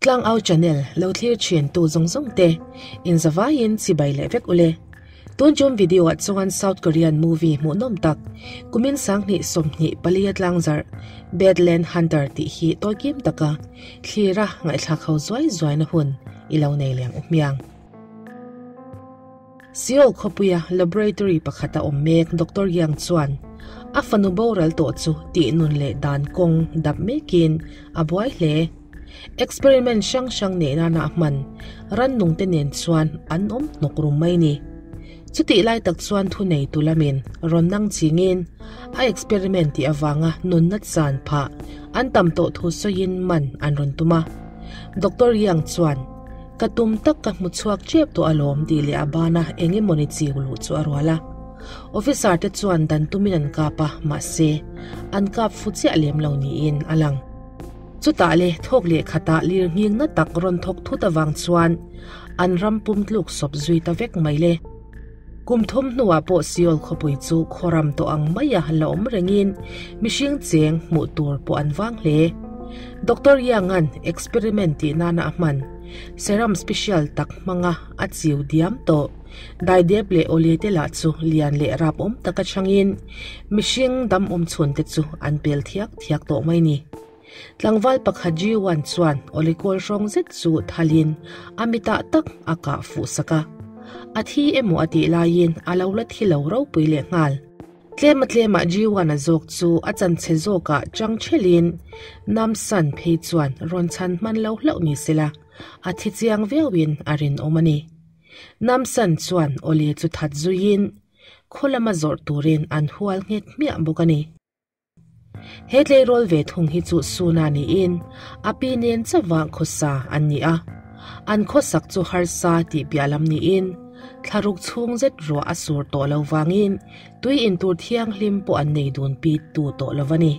Tlangau channel lo thlir thin tu zawng zawng te in zavaiin chibai leh vek ule. Tun tum video ah chuan South Korean movie hmuhnawm tak kumin sanghnih 24 a tlangzarh Badland Hunter tih hi tawikim taka thlira ngaihthlak ho zuai zuai na hun i lo nei leng u hmiang. Seoul khawpuia laboratory pakhata awm mek Doctor Yang chuan a fanu boral tawh chu tih nun leh dan kawng dap mekin a buai hle. Experiment hrang hrang neih nana a hman rannung te nen chuan an awm hnawk rum mai ni. Chutih lai tak chuan thunei tu lamin rawn nang chingin a experiment tih avanga nunna chan phah an tam tawh thu sawiin man an rawn tum a. Doctor Yang chuan Ka tum tak ka hmu chhuak tep tawh alawm tih leh a bana eng emawni chiu luh chu a rual a. Officer te chuan dan tumin an kap a, mahse an kap fu chiah lem lo niin a lang. Chutah le thawk leh khatah lir nghing na tak rawn thawk thut avang chuan an ram pum tluk sawp zui ta vek mai le. Kum thum hnuah pawh Seoul khawpui chu khawram tawh ang maia la awm rengin mihring cheng hmuh tur pawh an vang hle. Doctor Yang-a'n experiment tih nana a hman serum special tak hmanga a chiu diam tawh. Daidep leh awle te lah chu lian leh rap awm taka changin mihring dam awm chhun te chu an pel thiak thiak tawh mai ni. Tlangval pakhat Ji-wan chuan awle kawl hrawng zet chu thalin a mitah tak a kah fuh sak a. A thi emaw a tih laiin a lo la thi lo ropui leh nghal. Tlema tlemah Ji-wan-a zawk chu a chanchhe zawkah chang thelin Nam-san phei chuan rawn chhan hman lo hlauh ni sela a thi chiang viauin a rinawm a ni. Namsan chuan awle chu that zuiin khaw lama zawrh turin an hual nghet hmiah bawk a ni. He tleirawl ve thung hi chu Suna niin a pi nen chauha khawsa an ni a. An khawsak chu harsa tih piah lam niin thlaruk chhung zet ruah a sur tawh lo vangin tui intur thianghlim pawh an nei dun pi tu tawh lo a ni.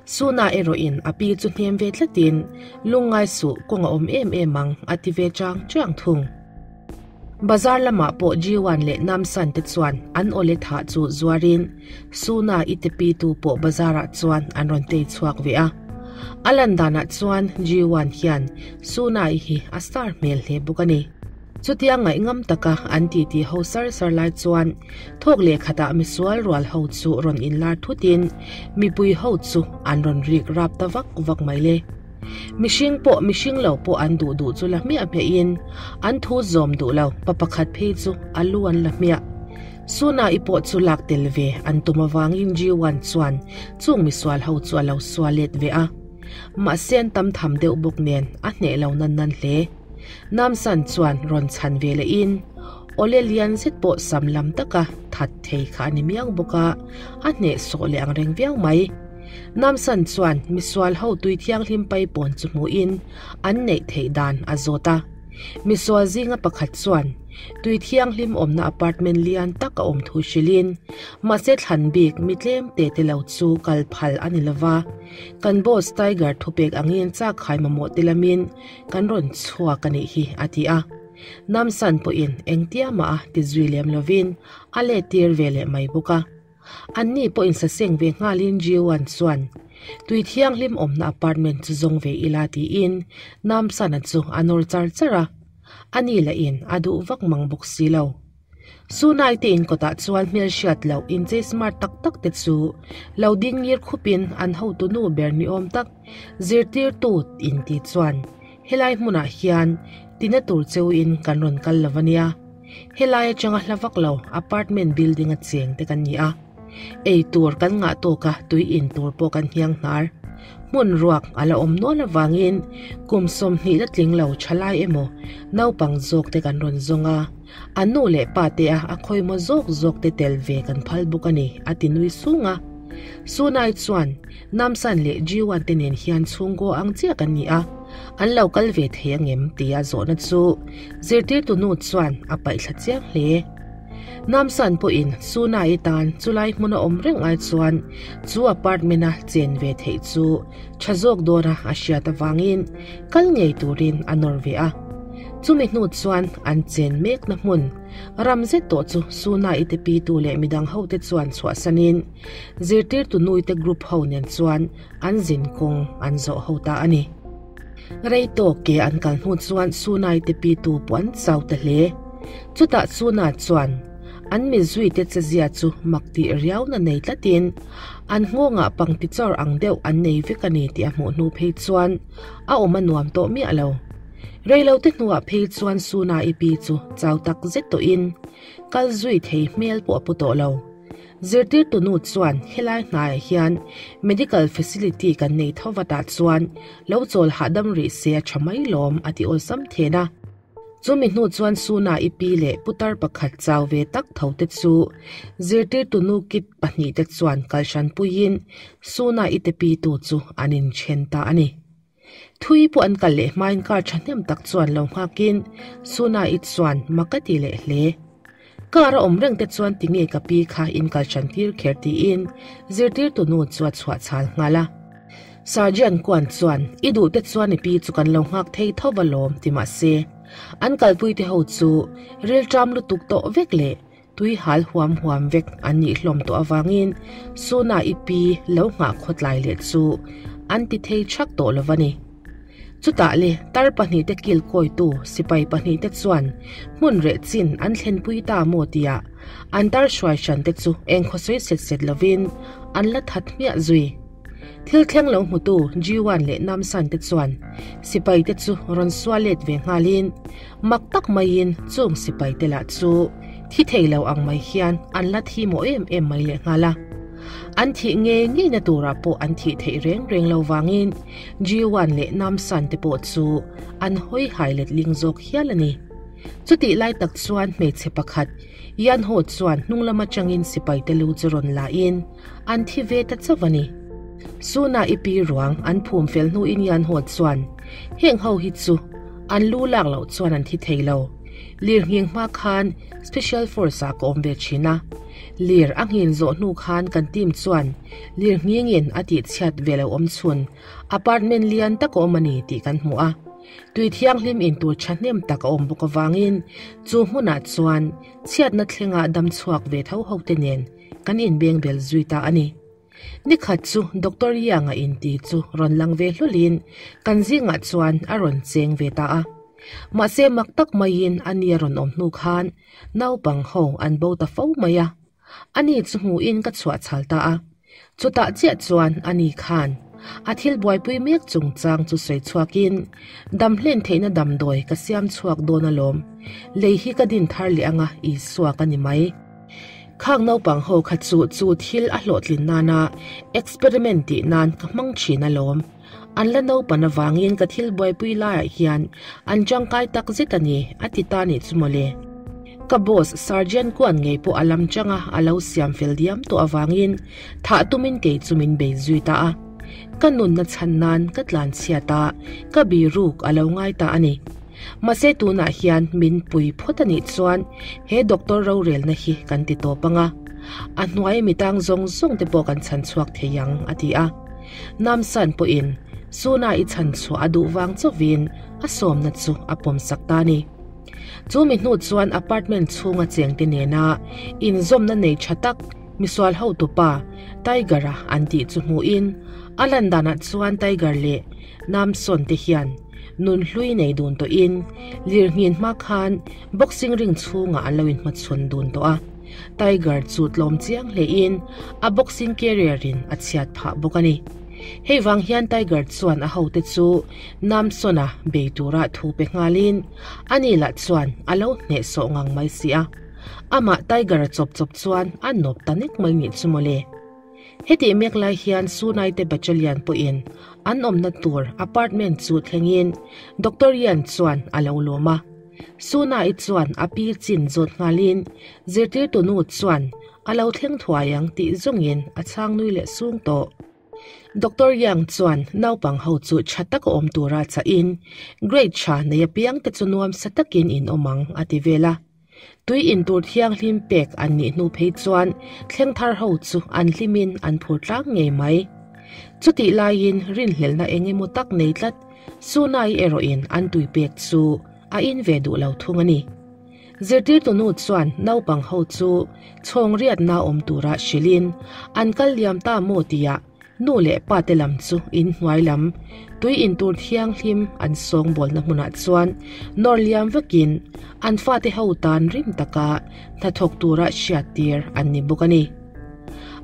Suna erawhin a pi chu hnem ve tlatin lungngai suh kawng a awm em em ang a ti ve chang chang thung. Bazar lamah pawh Jiwan leh Namsan te chuan an awle thah chu zuarin Suna i te pi tu pawh bazarah chuan an rawn tei chhuak ve a. A lan danah chuan Jiwan hian Suna i hi a star hmel hle bawk a ni. Chutia ngaihngam taka an titi ho sar sar lai chuan thawk leh khatah misual rual ho chu rawn inlar thutin mipui ho chu an rawn rik rap ta vak vak mai le. Mihring pawh mihring lo pawh an duh duh chu la hmiah hmiahin an thu zawm duh lo, pa pakhat phei chu a lu an la hmiah. Suna i pawh chu lak tel ve an tum avangin Ji-wan chuan chung misual ho chu a lo sual let ve a. Mahse an tam tham deuh bawk nen a hneh lo nan nan hle. Namsan chuan rawn chhan ve lehin awle lian zet pawh sam lam taka that thei kha a ni miau bawk a, a hneh sawh leh ang reng viau mai. Namsan chuan misual ho tui thianghlim paipawn chu hmuhin an neih theih dan a zawt a. Misual zinga pakhat chuan tui thianghlim awmna apartment lian tak a awm thu hrilhin mahse thlan bik mi tlem te te lo chu kal phal a ni lova, kan boss Tiger thupek angin chak khai mamawh te lamin kan rawn chhuak a nih hi a ti a. Namsan pawhin engtia mah a ti zui lem lovin a let tir ve leh mai bawk a. Anni pawhin saseng ve nghalin Jiwan chuan tui thianghlim awmna apartment chu zawng ve ila tiin Namsana chu a nawr char char a. Ani lahin a duh vak mang bawk si lo. Sunai te inkawtah chuan hmelhriat loh inchei smart tak tak te chu lo ding ngir khupin an hotu nu ber ni awm tak zirtirtu inti chuan helai hmunah hian tina tur cheuin kan rawn kal lo a nia. Helai atanga hla vak lo apartment building a cheng te kan ni a. Ei tur kan ngah tawk a tui in tur pawh kan hiang hnar. Hmun ruak a la awm nual avangin kum 20 la tling lo thalai emaw naupang zawk te kan rawn zawng a. An nu leh pa te a a khawimaw zawk zawk te tel ve kan phal bawk a ni a ti nui sung a. Sunai chuan Namsan leh Jiwan te nen hian chhungkaw ang chiah kan ni a, an lo kal ve thei angem tia zawhna chu zirtirtu nu chuan a paihthla chiang hle. Namsan pawhin Sunai tan chulai hmuna awm reng ai chuan chu apartment a chen ve theih chu tha zawk dawna a hriat avangin kal ngei turin a nawr ve a. Chumi hnu chuan an chen mekna hmun ram zet tawh chu Sunai te pitu leh midang hote chuan chhuahsanin Zirtirtu nuite group ho nen chuan an zin kawng an zawh ho ta a ni. Rei tawk ke an kal hnu chuan Sunai te pitu pawh an chau ta hle. Chutah Suna chuan an mi zuite chezia chu mak tih riauna nei tlatin an nghawngah pangti chawr ang deuh an nei vek a ni tih a hmuh hnu phei chuan a awm a nuam tawh miah lo. Reilote hnuah phei chuan Suna i pi chu chau tak zet tawhin kal zui thei hmel pawh a pu tawh lo. Zirtirtu nu chuan helai hnaiah hian medical facility kan nei tho vatah chuan lo chawl hahdam rih se a tha mai lawm a ti awlsam then a. Chumi hnu chuan Suna i pi leh putar pakhat chau ve tak tho te chu zirtirtu nu kit pahnihte chuan kalhran puiin Suna i te pitu chu an inthen ta a ni. Thui pawh an kal leh hmain car thahnem tak chuan lo nghakin Suna i chuan mak a ti leh hle. Car a awm reng te chuan tinge ka pi kha in kal hran tir kher tiin zirtirtu nu chu a chhuah chhal nghal a. Sergeant Kuan chuan i duh te chuan i pi chu kan lo nghak thei tho va lawm ti mahse an kalpui te ho chu rilṭam lutuk tawh vek leh Tui hal huam huam vek an nih hlawm tawh avangin Suna i pi lo nghah khawtlai leh chu an ti thei thak tawh lo va ni. Chutah le tar pahnihte kilkawitu sipai pahnihte chuan hmun reh chin an thlenpui ta maw tia an tar hruai hrante chu eng khawsawi set set lovin an la that hmiah zui. Thil thleng lo hmutu Jiwan leh Namsan te chuan sipai te chu rawn sual let ve nghalin mak tak maiin chung sipai te lah chu thi thei lo ang mai hian an la thi mawh em em mai leh nghal a. An thih ngei ngei na turah pawh an thih theih reng reng lo vangin Jiwan leh Namsan te pawh chu an hawi hai letling zawk hial a ni. Chutih lai tak chuan hmeichhe pakhat Yanho chuan hnung lam atangin sipai te lu chu rawn la in an thi ve ta chauh a ni. Suna i pi ruang an phum fel hnuin Yanho chuan heng ho hi chu an lu lak loh chuan an thi thei lo. Lir nghing hma khan Special Force ah ka awm ve thin a. Lir a nghin zawh hnu khan kan team chuan lir nghingin a tihchhiat ve lo awm chhun apartment lian tak a awm a ni tih kan hmu a. Tui thianghlim in tur thahnem tak a awm bawk avangin chu hmunah chuan chhiatna thlenga dam chhuak ve tho ho te nen kan inbeng bel zui ta a ni. Nikhat chu Doctor Yang-a inti chu rawn lang ve hlawlin kan zingah chuan a rawn cheng ve ta a. Mahse mak tak maiin a ni a rawn awm hnu khan naupang ho an bo ta fo mai a. Ani chu hmuhin ka chhuah chhal ta a. Chutah chiah chuan ani khan a thil buaipui mek chungchang chu sawi chhuakin, Dam hlen theihna damdawi ka siam chhuak dawn alawm, lei hi ka din thar leh anga Isua ka ni mai. Khang naupang ho kha chu chu thil a hlawhtlin nana experiment tih nan ka hmang thin alawm. An la naupan avangin ka thil buaipui laiah hian an tangkai tak zet a ni, a ti ta nih chu mawle. Ka boss Sergeant Kuan ngei pawh a lam changa a lo siam fel diam tawh avangin thah tumin kei chu min bei zui ta a. Ka nunna chhan nan ka tlan chhiat a, ka biruk a lo ngai ta a ni. Mahse tunah hian min pui phawt a nih chuan he doctor rorelna hi kan ti tawp ang a, a hnuai mi tang zawng zawng te pawh kan chhan chhuak thei ang, a ti a. Namsan pawhin Suna i chhan chhuah a duh vang chauhin a sawmna chu a pawmsak ta a ni. Chu mi hnu chuan apartment chhunga chengte nena inzawmna nei tha tak misual hotupa Tiger-a an tih chu hmuhin a lan danah chuan Tiger leh Namson te hian nun hlui nei dun tawhin lirnghin hma khan boxing ring chhungah an lo inhmachhawn dun tawh a. Tiger chu tlawm chiang hlein a boxing career in a chhiat phah bawk a ni. Hei vang hian Tiger chuan a hote chu Namson-a bei tura thu pe nghalin ani lah chuan a lo hnehsawh ngang mai si a. Amah Tiger-a chawp chawp chuan a nawp ta nek mai nih chu mawle. Hetih mek lai hian Sunaite Battalion pawhin an awmna tur apartment chu thlengin Doctor Yan chuan a lo lawm a. Sunai chuan a pi chin zawt nghalin zirtirtu nu chuan a lo thleng thuai ang tih zawngin a chhang nui leh sung tawh. Doctor Yang chuan naupang ho chu tha taka awm tura chahin grade tha nei apiang te chu nuamsa takin in awm ang a ti vel a. Tui in tur thianghlim pek an nih hnu phei chuan thleng thar ho chu an hlimin an phur tlang ngei mai. Chutih laiin rinhlelhna eng emaw tak nei tlat Sunai erawhin an tui pek chu a in ve duh lo thung a ni. Zirtirtu nu chuan naupang ho chu chhawng riatna awm tura hrilhin an kal liam ta maw tia. Nu leh pa te lam chu in hnuai lam tui in tur thianghlim an sawngbawlna hmunah chuan nawr liam vekin an fate ho tan rim taka hnathawk tura hriattir an ni bawk a ni.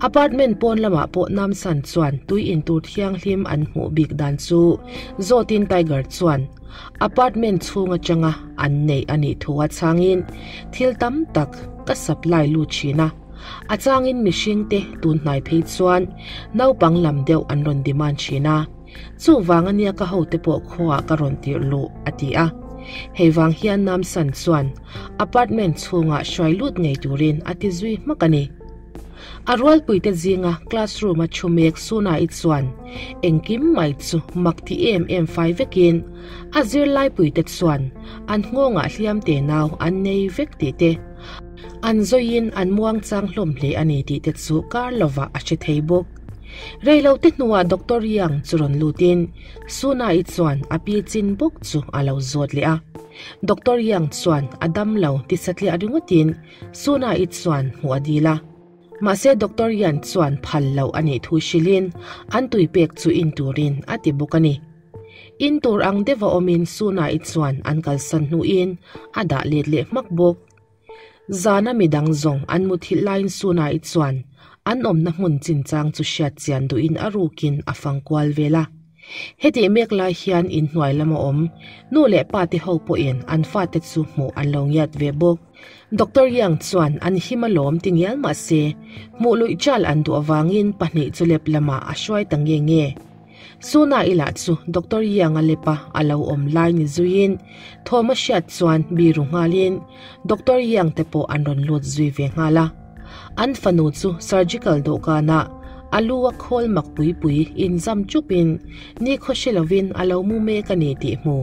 Apartment pawn lamah pawh Namsan chuan tui in tur thianghlim an hmuh bik dan chu zawtin Tiger chuan apartment chhung atanga an neih a nih thu a chhangin thil tam tak ka supply lut thin a. A changin mihringte tun hnai phei chuan naupang lam deuh an rawn demand thin a, chuvang ania ka hote pawh khuaah ka rawn tirh luh, a ti a. Hei vang hian Namsan chuan apartment chhungah hruai lut ngei turin a ti zui hmak a ni. A rualpuite zinga classroom-a thu mek Suna-i chuan engkim mai chu mak ti em em fai vekin a zirlaipuite chuan an nghawngah hliam te nau an nei vek tih te, An zawiin an muangchang hlawm hle a ni tih te chu kar lovah a hre thei bawk. Reilote hnuah Doctor Yang chu rawn lutin Suna-i chuan a pi chin bawk chu a lo zawt leh a. Doctor Yang chuan a dam lo ti satliah ringawtin Suna-i chuan hmuh a dil a. Mahse Doctor Yan chuan phal loh a nih thu hrilhin an tui pek chu in turin a ti bawk a ni. In tur ang deuha awmin Suna-i chuan an kalsan hnuin a dah let leh hmak bawk. Zana midang zawng an muthilh laiin Suna-i chuan an awmna hmun chinchang chu hriat chian duhin a rukin a fang kual vel a. Hetih mek lai hian inhnuai lama awm nu leh pa te ho pawhin an fate chu hmuh an lo ngiat ve bawk. Doctor Yang chuan an him alawm ti ngial mah se, hmuh luih chal an duh avangin pahnih chu lep lamah a hruai ta nge nge. Suna i lah chu Doctor Yang a lep a, a lo awm lai ni zuiin thawm a hriat chuan biru nghalin Doctor Yang te pawh an rawn lut zui ve nghal a. An fanu chu surgical dawhkanah a lu a khawl mak pui pui inzam chupin nikhaw hre lovin a lo mu mek a ni tih hmu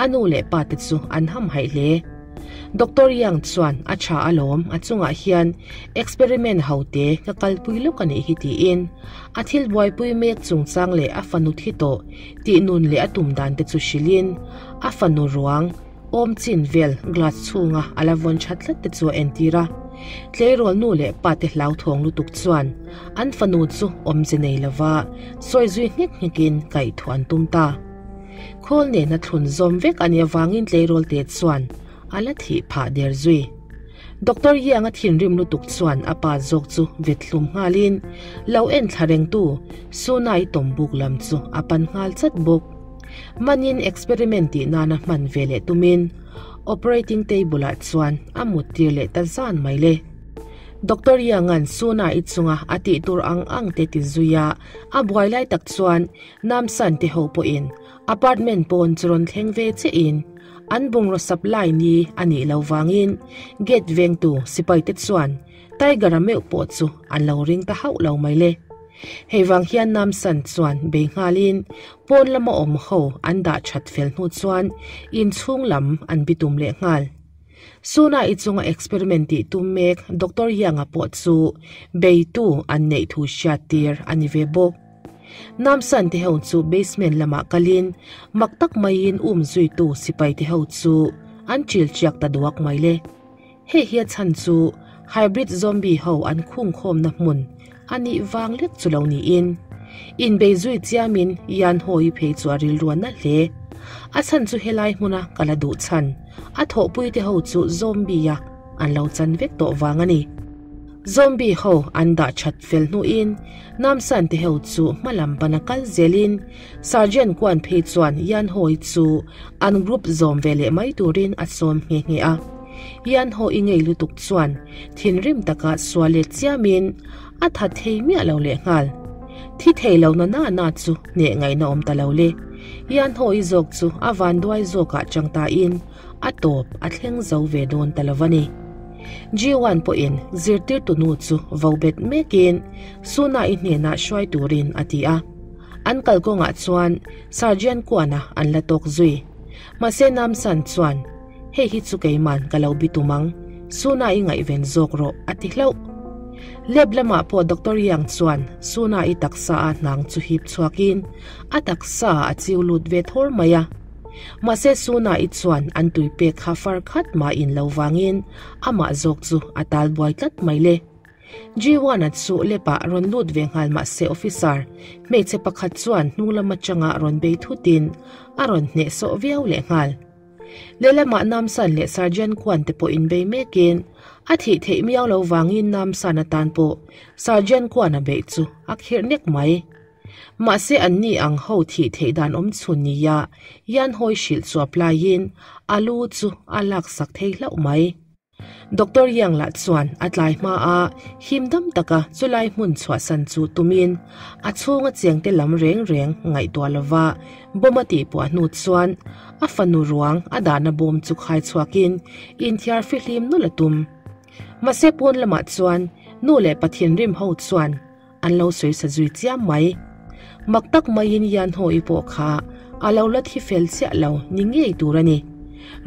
a nu leh pa te chu an hamhaih hle. Doctor Yang chuan a tha alawm a chungah hian experiment ho te ka kalpui lawk a nih hi tiin a thil buaipui mek chungchang leh a fanu thi tawh tih nun leh a tum dan te chu hrilhin a fanu ruang awm chin vel glass chhunga a la vawn tha tlat te chu a entir a. Tleirawl nu leh pa te hlauthawng lutuk chuan an fanu chu awmze nei lova sawi zui nghek nghekin kaihthawh an tum ta. Khawl nena thlun zawm vek a nih avangin tleirawl te chuan a la thih phah der zui. Doctor Yang a thinrim lutuk chuan a pa zawk chu vet hlum nghalin lo en thla rengtu Sunai tawmbuk lam chu a pan nghal chat bawk. Manin experiment tih nana hman ve leh tumin operating table ah chuan a mut tir leh ta zan mai le. Doctor Yang-a'n Sunai chunga a tih tur ang ang te ti zui a, a buai lai tak chuan Namsan te ho pawhin apartment pawn chu rawn thleng ve chiahin an bungraw supply ni a nih lo vangin gate vengtu sipai te chuan Tiger-a meuh pawh chu an lo ring ta hauh lo mai le. Hei vang hian Namsan chuan bei nghalin pawn lama awm ho an dah that fel hnu chuan inchhung lam an bitum leh nghal. Suna i chunga experiment tih tum mek Doctor Yang-a pawh chu beitu an neih thu hriat tir a ni ve bawk. Namsan te ho chu basement lamah kalin mak tak maiin um zuitu sipai te ho chu an chil chiak ta duak mai le. Hei hi a chhan chu hybrid zombie ho an khungkhawmna hmun a nih vang lek chu lo niin inbei zui chiamin Yan Ho-i phei chu a rilru a na hle. A chhan chu helai hmuna ka la duh chhan a thawhpui te ho chu zombie a an lo chan vek tawh vang a ni. Zombie ho an dah that fel hnuin Namsan te ho chu hma lam pana kal zelin Sergeant Kuan phei chuan Yan Ho-i chu an group zawm ve leh mai turin a sawm nghe nghe a. Yan Ho-i ngei lutuk chuan thinrim taka sual let chiamin a that thei miah lo leh nghal. Thi thei lo na na na chu hneh ngaihna awm ta lo le. Yan Ho-i zawk chu a vanduai zawkah chang tain a tawp a thleng zo ve dawn ta lo a ni. Ji-wan pawhin zirtirtu nu chu vo bet mekin Suna-i hnenah hruai turin a ti a. An kalkawngah chuan Sergeant Kuana an la tawk zui. Mahse Namsan chuan, Hei hi chu keiman ka lo bi tum ang, Suna-i ngaihven zawk rawh a ti hlauh. Lab lamah pawh Doctor Yang chuan Suna-i taksa a hnang chu hip chhuakin a taksa a chiu lut ve thawr mai a. Mahse Suna-i chuan an tui pek kha far khat mah in lo vangin amah zawk chu a tal buai tlat mai le. Ji-Wan-a chu lep-ah rawn lut ve nghal mah se officer hmeichhe pakhat chuan hnung lam atanga rawn bei thutin a rawn hnehsawh viau leh nghal. Lehlamah Namsan leh Sergeant Kwan te pawh inbei mekin a thih theih miau lo vangin Namsan atan pawh Sergeant Kwan-a beih chu a khirh nek mai. Mahse anni ang ho thih theih dan awm chhun nia Yan hawi hrilh chuap laiin a lu chu a laksak thei hlauh mai. Doctor Yang lah chuan a tlai hma a, him dam taka chulai hmun chhuahsan chu tumin a chhunga chengte lam reng reng ngaihtuah lova bawm a tihpuah hnu chuan a fanu ruang a dahna bawm chu khai chhuakin inthiar fihlim nulh a tum. Mahse pawn lamah chuan nu leh pa thinrim ho chuan an lo sawi sa zui chiam mai. Mak tak maiin Yan Hawi pawh kha a lo la thi fel chiah lo ni ngei tur a ni.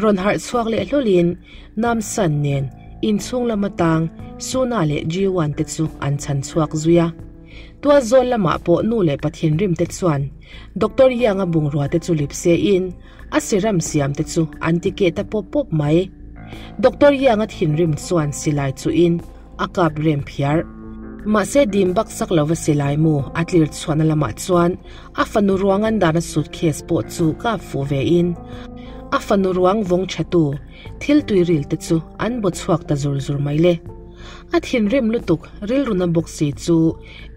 Rawn harh chhuak leh hlawlin Nam San nen inchhung lama tang Suna leh Ji-Wan te chu an chhan chhuak zui a. Tualzawl lamah pawh nu leh pa thinrim te chuan Doctor Yang-a bungrua te chu lip se-in a siram siam te chu an ti keh ta pawp pawp mai. Doctor Yang-a thinrim chuan silai chuhin a kap rem phiar. Mahse dim bak sak lova silai mu a tlir chhuahna lamah chuan a fanu ruang an dahna suitcase pawh chu kap fuh ve in a fanu ruang vawng thatu thil tui ril te chu an baw chhuak ta zur zur mai le. A thinrim lutuk rilruna bawk si chu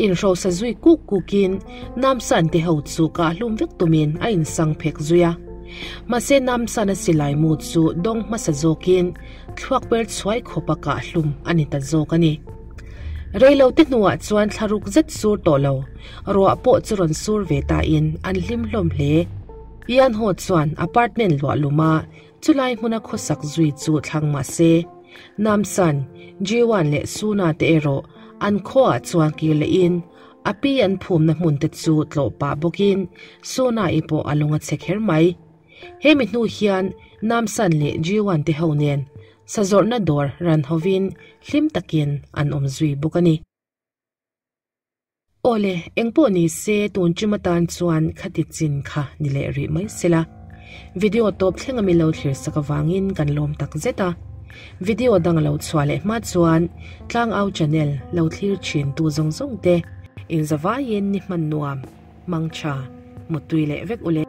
inhrosa zui kuk kuk in Namsan te ho chu kah hlum vek tumin a insang phek zui a. Mahse Namsan a silai mu chu dawng hmasa zawkin thluak per chhuai khawpa kah hlum a ni ta zawk a ni. Reilo te hnuah chuan thlaruk zet sur tawh lo, ruah pawh chu rawn sur ve tain an hlim hlawm hle. Ian Ho chuan apartment luah luma chulai hmuna khawsak zui chu thlang mah se, Namsan, Jiwan leh Suna te erawh an khuaah chuan kir lehin a pi an phumna hmun te chu tlawh pah bawkin Suna-i pawh a lung a chhe kher mai. Hemi hnu hian Namsan leh Jiwan te ho nen sazawrhna dawr ran hovin hlim takin an awm zui bawk a ni. Awle, engpawh ni se tun ṭim atan chuan khati chin kha ni leh rih mai sela. Video tawp thleng ami lo thlir sak avangin kan lawm tak zet a. Video dang a lo chhuah leh hma chuan Tlangau channel lo thlir thin tu zawng zawng te inzavaiin ni hman nuam, mangtha, muttui leh vek ule.